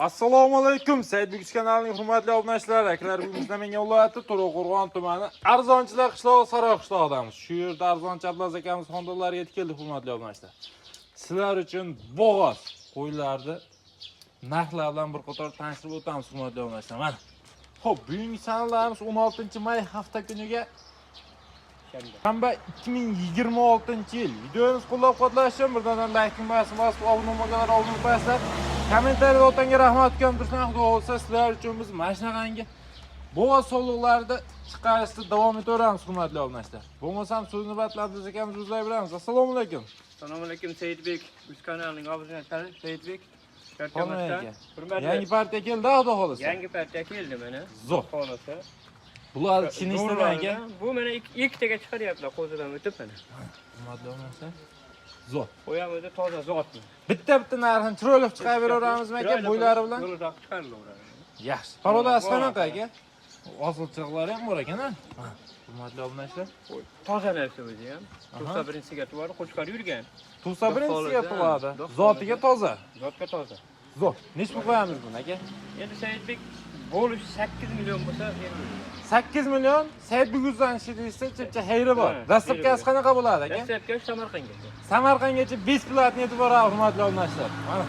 Assalomu alaykum Saidbek kanalining hurmatli obunachilari, akalar, bugun biz Namangan viloyati To'raqo'rg'on tumani Arzonchilar qishlog'i Saroy qishlog'idamiz. Shu yerda Arzonchi Abdulaziz akamiz xonadonlariga yetib keldik, hurmatli obunachilar. Sizlar uchun bo'g'oz qo'ylarni narxlar bilan bir qator tanishtirib o'tamiz, hurmatli obunachilar. Mana. Xo'p, bugungi sanalarimiz 16-may hafta kuniga shanba 2026-yil. Videomiz qo'llab-quvvatlash uchun birdan like bosib, obuna bo'lmaganlar obuna qo'yasizlar. Kommentariyada otanga rahmat ukam tursin, xudo xohlasa sizlar uchun biz mana shunaqangi bo'g'oz sovliqlarni chiqarishda davom etaveramiz, hurmatli obunachilar. Bo'lmasam so'zni Abdulaziz akamiz o'zlari beramiz. Assalomu alaykum. Assalomu alaykum, Saidbek Uz kanalining obunachilari, Saidbek. Qolmang aka. Hurmatli. Yangi partiya keldi, xudo xohlasa. Yangi partiya keldi mana. Zo'r. Xohlasa. Bular chinishdan aka. Bu mana ikkitaga chiqaryaptilar qo'zidan o'tib mana. Hurmatli obunachilar. Zo'r. Bu ham o'zi toza zot. Bitta-bitta narxini chiroyli chiqarib beraveramizmi aka, bo'ylari bilan? Yo'lida chiqarilaveradi. Yaxshi. Parodasi Bor. qanaqa aka? Osilchiqlari ham bor ekan, ha? Hurmatli obunachilar. Toza narsa o'zi ham. Aha. Tug'sa birinchisiga tug'adi, qo'chqor yurgan. Tug'sa birinchisiga Xudo tug'adi. xohlasa. Zotiga toza. Zotga toza. Zo'r. Nechi pul qo'yamiz buni aka? Endi Saidbek bo'lish 8 million bo'lsa beriladi. 8 million Saidbek uzdan deyishsa, chipcha xayri bor. Ha, Dastlabkasi xayri bor. qanaqa bo'ladi aka? Dastlabki Samarqandga. Samarqandgacha bесплатно yetib boradi, hurmatli obunachilar. Mana.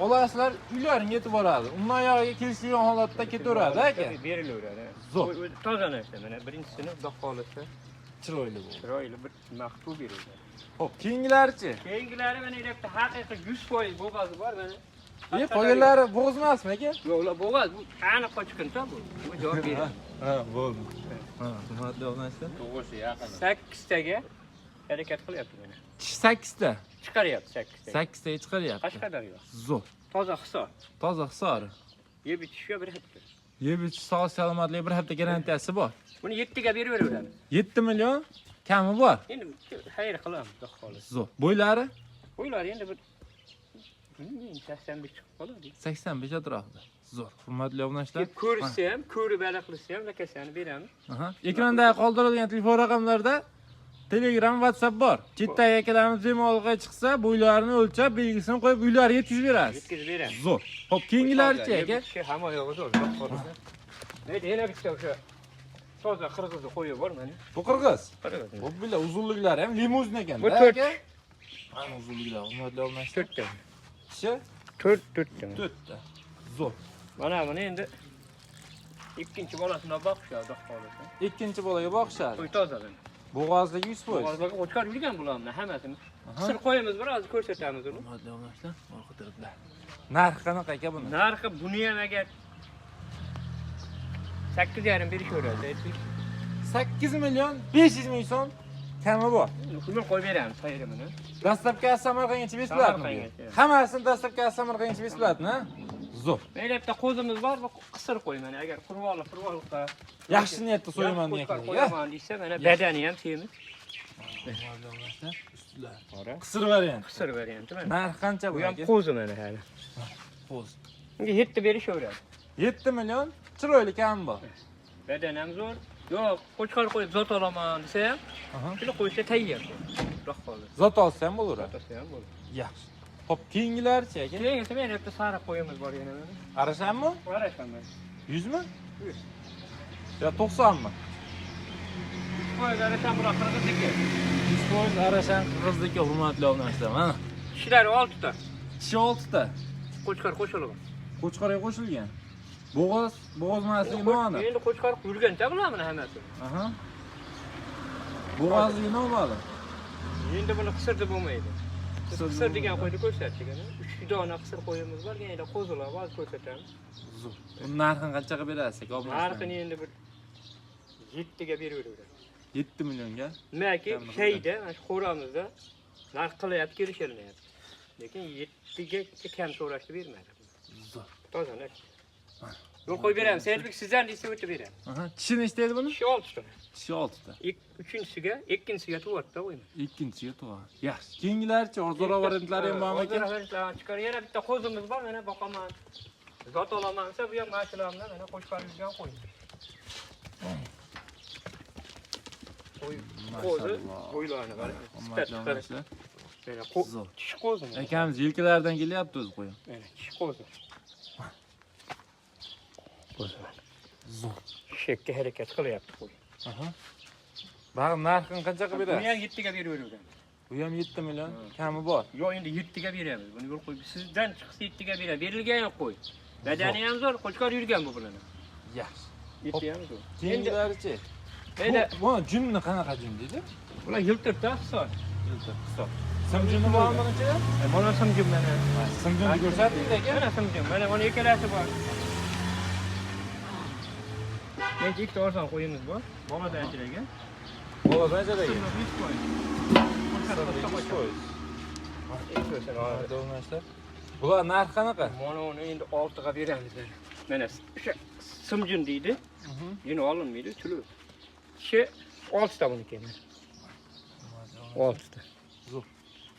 Olasizlar, uylaringga yetib boradi. Undan yog'iga kelishilgan holatda ketaveradi aka. Berilaveradi. Zo'r. O'zi toza narsa mana birinchisini xudo xohlasa Chiroyli bo'ldi. Chiroyli bir maqtuv beriladi. Xo'p, keyingilarichi? Keyingilari mana yerda haqiqiy 100% bo'g'ozi bor mana. Qolganlari bo'g'iz emasmi aka? Yo'q, ular bo'g'oz, bu aniq qochqinta bu. Bu javob beradi. Ha, bo'ldi. Ha, hurmatli obunachilar. Tug'ishi yaqin. 8 taga harakat qilyapti mana. Tish 8 ta. Chiqaryapti 8 taga. 8 taga chiqaryapti. Qashqadaryo. Zo'r. Toza Hisor. Toza Hisor. Yeb ichishga bir hafta. Yeb ichish, sog'lik salomatlik bir hafta garantiyasi bor. Buni 7 ga berib beraveramiz. 7 million kami bor. Endi xayr qilamiz, xudo xohlasa. Zo'r. Bo'ylari Bo'ylari endi bir bilmayman, 85 chiqib qoladi. 85 atrofida. Zo'r. Hurmatli obunachilar. Kelib ko'rishsa ham, ko'rib aniq qilsa ham lakasani beramiz. Aha. Ekranda qoldirilgan telefon raqamlarida Telegram, WhatsApp bor. Chetdagi akalarimiz bemalolga chiqsa, bo'ylarini o'lchab, belgisini qo'yib uylariga yetkazib berasiz. Yetkazib beramiz. Zo'r. Xo'p, keyingilarichi aka? Yeb ichishi hamma yog'i zo'r, xudo xohlasa. Mayli, yana bitta o'sha toza qirg'izni qo'yib bor mana. Bu qirg'iz. Qirg'iz. Bu bila uzunliklari ham limuzin ekan. Bu to'rt. Aka. Mana uzunliklari, hurmatli obunachilar. To'rtta. Tishi To'rt, to'rtta. to'rtta. Zo'r. Mana buni endi ikkinchi bolasini boqishadi, xudo xohlasa. Ikkinchi bolaga boqishadi. Qo'y toza mana. Bo'g'ozligi 100%. Bo'g'ozlarga qo'chqor yurgan bularni hammasini. Aha. Qisir qo'yamiz, bir oz ko'rsatamiz uni. Hurmatli obunachilar, orqa taraflar. Narxi qanaqa aka buni? Narxi buni ham agar 8,5 berishaveradi, aytdik. 8 million 500 ming so'm kami bor. Uni qo'yib beramiz xayrimini. Dastlabki Samarqandgacha bесплатно. Samarqandgacha. Hammasini dastlabki Samarqandgacha bесплатно, ha? Zo'r. Mayli, bitta qo'zimiz bor, bu qisir qo'y mana agar qurbonli qurbonlikqa Yaxshi niyatda so'yaman yaxshi qo'chqor degan. qo'yaman desa, mana badani ham semiz. Ustlar. Qora. Qisir variant. Qisir varianti mana. Narxi qancha Bu bu ham aka? qo'zi mana hali. Qo'z. Unga 7 berishaveradi. 7 million chiroyli kami bor. Badan ham zo'r. Yo'q, qo'chqor qo'yib zot olaman desa ham, Aha. shuni qo'ysa tayyor. Xudo xohlasa. Zot olsa ham bo'laveradi. Zot olsa ham bo'ladi. Yaxshi. Xo'p, keyingilarichi aka? Keyingisi mana yerda sariq qo'yimiz bor yana mana. Arashanmi? Qarasham mana. 100 mi? 100. Yo 90 mi? Qo'y qarasham bular qirg'izniki. 100% arashan qirg'izniki, hurmatli obunachilar. Mana. Tishlari 6 ta. Tishi 6 ta. Qo'chqor qo'shilgan. Qo'chqorga qo'shilgan. Bo'g'oz, bo'g'oz emasligi noma'lum. Endi qo'chqor yurganda bular buni hammasi. Aha. Bo'g'ozligi noma'lum. Endi buni qisir deb bo'lmaydi. Biz Qisir qisir deb degan bo'lmaydi. qo'yni ko'rsatdik ana. 3 dona qisir qo'yimiz bor, yana qo'zilar bor, ko'rsatamiz. Zo'r. Buni narxini qanchaga berasiz aka? Narxini endi bir 7 ga beraveradi. 7 millionga. Nimaki Kamini shayda, mana shu xo'ramizda narx qilyapti, kelisholmayapti. Lekin 7 ga kam so'rashdi bermadi. Zo'r. Toza narx. Yo'l qo'yib beramiz. Saidbek sizdan desa o'tib beramiz. Aha. Tishi nechta edi buni? Tishi 6 ta. Tishi 6 ta. Uchinchisiga, ikkinchisiga tug'yapti qo'yma. Ikkinchisiga tug'adi. Yaxshi. Keyingilarichi ozroq variantlari ham bormi aka? Ozroq variantlar chiqar. Yana bitta qo'zimiz bor, mana boqaman. Zot olaman desa, bu ham mana shular bilan mana qo'chqor yurgan qo'y. Qo'y, qo'zi bo'ylarini qarang. Hurmatli obunachilar. Mana Zo'r. tish qo'zi. Akamiz yelkalaridan kelyapti o'zi qo'yim. Mana tish qo'zi. Pishakka harakat qilyapti qo'y. Aha. Bag'im narxini qancha qilib Buni berasiz? ham 7 ga beraveramiz. Bu ham 7 million kami bor. Yo'q, endi 7 ga beramiz. Buni yo'l qo'yib sizdan chiqsa 7 ga beramiz. Berilgan yo'q qo'y. Badani ham zo'r, qo'chqor yurgan bu bilan. Yaxshi. 7 ham zo'r. Endi Keyingilarichi? endi Bu junni qanaqa jun deydi? bular yiltirda hisob. Yiltir, hisob. Sim juni bormi buni ichida? Mana simjim mana. Sim junni ko'rsating aka. Mana simjim, mana buni ikkalasi bor. Endi ikkita arzon qo'yimiz bor. Boladan ajragan. Boladan ajragan. 100%. Do'stlar. Bular narxi qanaqa? Mana uni endi 6 ga beramiz mana. Mana o'sha simjin deydi. Yine olinmaydi, tuli. Tishi 6 ta buniki mana. 6 ta. Zo'r.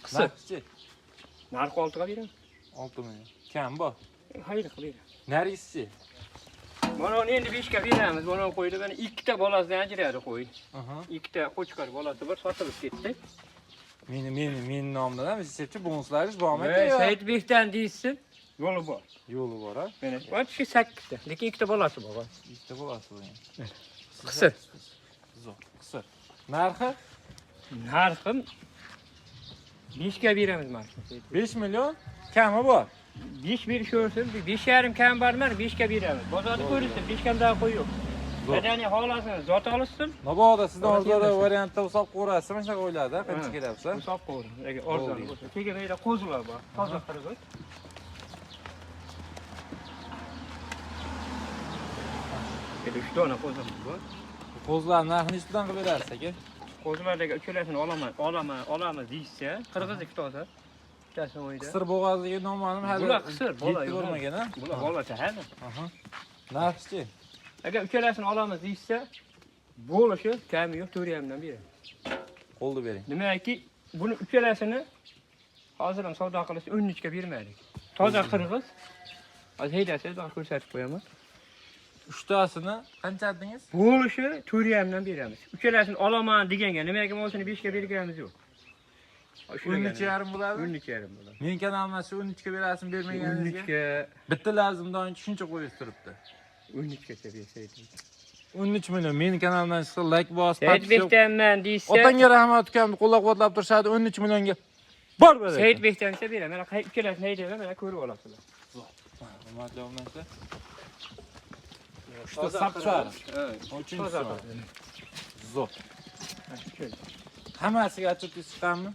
Qisir. Narxichi? Narxi 6 ga beramiz. 6 million. Kam bor. Xayr qilib beramiz. Nargisichi? Mana uni endi 5 ga beramiz. Mana qo'ydi mana ikkita bolasidan ajradi qo'y. Aha. Ikkita qo'chqor bolasi bor, sotilib ketdi. Meni nomimdan ham retseptchi bonuslaringiz bormi aka? Voy, Saidbekdan deysiz, yo'li bor. Yo'li bor, ha? Mana bu tishi 8 ta, lekin ikkita bolasi bor. Ikkita bolasi bor. Qisir. Zo'r, qisir. Narxi Narxi 5 ga beramiz mana shu. 5 million kami bor. 5 berishaversin, 5,5 kam bormar, 5 ga beramiz. Bozorda ko'rishsin, 5 kamdan qo'y yo'q. Zo'r. Badani xohlasini zot olishsin, Mabodo sizdan Bolasi arzonroq bersin. variantda hisob qo'rasiz, mana shunaqa o'yladi, qancha Ha. kelyapsiz? Hisob qo'ying. Agar arzon Bo'ldi. bo'lsa. Keyin bu yerda qo'zilar bor. Toza qirg'iz. Endi 3 dona qo'zimiz bor. Qo'zilar narxini nechidan qilib berasiz aka? Qo'zilardagi uchalasini olaman, olaman, olamiz deyishsa, qirg'iz ikki toza. Bittasi o'yda. Qisir bo'g'ozligi noma'lum hali. Bular qisir, bola Yetti yo'q. ko'rmagan, ha? Bular bolacha hali. Aha. Narxichi? Agar uchalasini olamiz deyishsa, bo'lishi kami yo'q 4,5 dan beramiz. Qo'lni bering. Nimaki, buni uchalasini hozir ham savdo qilish 13 ga bermadik. Toza qirg'iz. Hozir haydasangiz hozir ko'rsatib qo'yaman. Uchtasini qancha dedingiz? Bo'lishi 4,5 dan beramiz. Uchalasini olaman deganga nimaga bo'lsin 5 ga berganimiz yo'q. 13,5 bo'ladi. 13,5 bo'ladi. Men kanalimdan shu 13 ga berasizmi bermaganingizga? 13 ga Bitta lazimdan shuncha qo'yib turibdi. 13 gacha bersak. 13 million meni kanalimdan chiqsa like bos, подписка. Saidbekdanman deyishsa, Otangga rahmat ukamni qo'llab-quvvatlab turishadi 13 millionga. Bor beradi. Saidbekdan desa beraman. Mana uchalasini haydayman, mana ko'rib olasizlar. Hurmatli obunachilar. Uchta sapsariq. Uchinchisi. Zo'r. Hammasiga отчет chiqqanmi?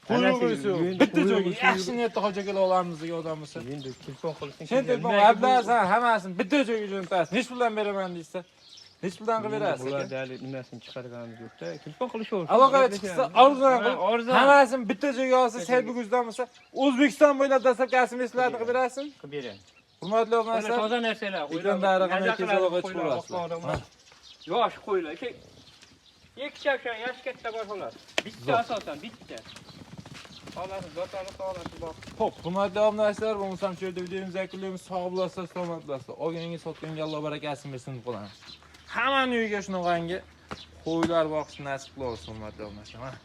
Qo'yib yo'q. Bitta joyga yaxshi niyatda hoji akalar olamiz degan odam bo'lsa. Endi telefon qilsin. Sen telefon ablasan hammasini bitta joyga jo'natasiz. Nechi puldan beraman deysa, nechi puldan qilib berasiz Bular aka? hali nimasini chiqarganimiz yo'q-da. Telefon qilishaversin. Aloqaga chiqsa arzon qilib, arzon. hammasini bitta joyga olsa, Saidbuguzdan bo'lsa, O'zbekiston bo'ylab dastlabki SMS-larni qilib berasizmi? Qilib beramiz. Hurmatli Mana obunachilar, toza narsalar. Ekran darig'ini tez aloqaga chiqaverasizlar. Yosh qo'ylar. Ikki chapshan yosh katta bor xolos. Bitta asosan bitta. Olasiz, zotani olasiz bor. Xo'p, hurmatli obunachilar, bo'lmasam shu yerda videomizni yakunlaymiz. Sog' bo'lasizlar, salomat bo'lasizlar. Olganga sotganga Alloh barakasini bersin deb qolamiz. Hammani uyiga shunaqangi qo'ylar boqish nasib qilsin, hurmatli obunachilar. Mana.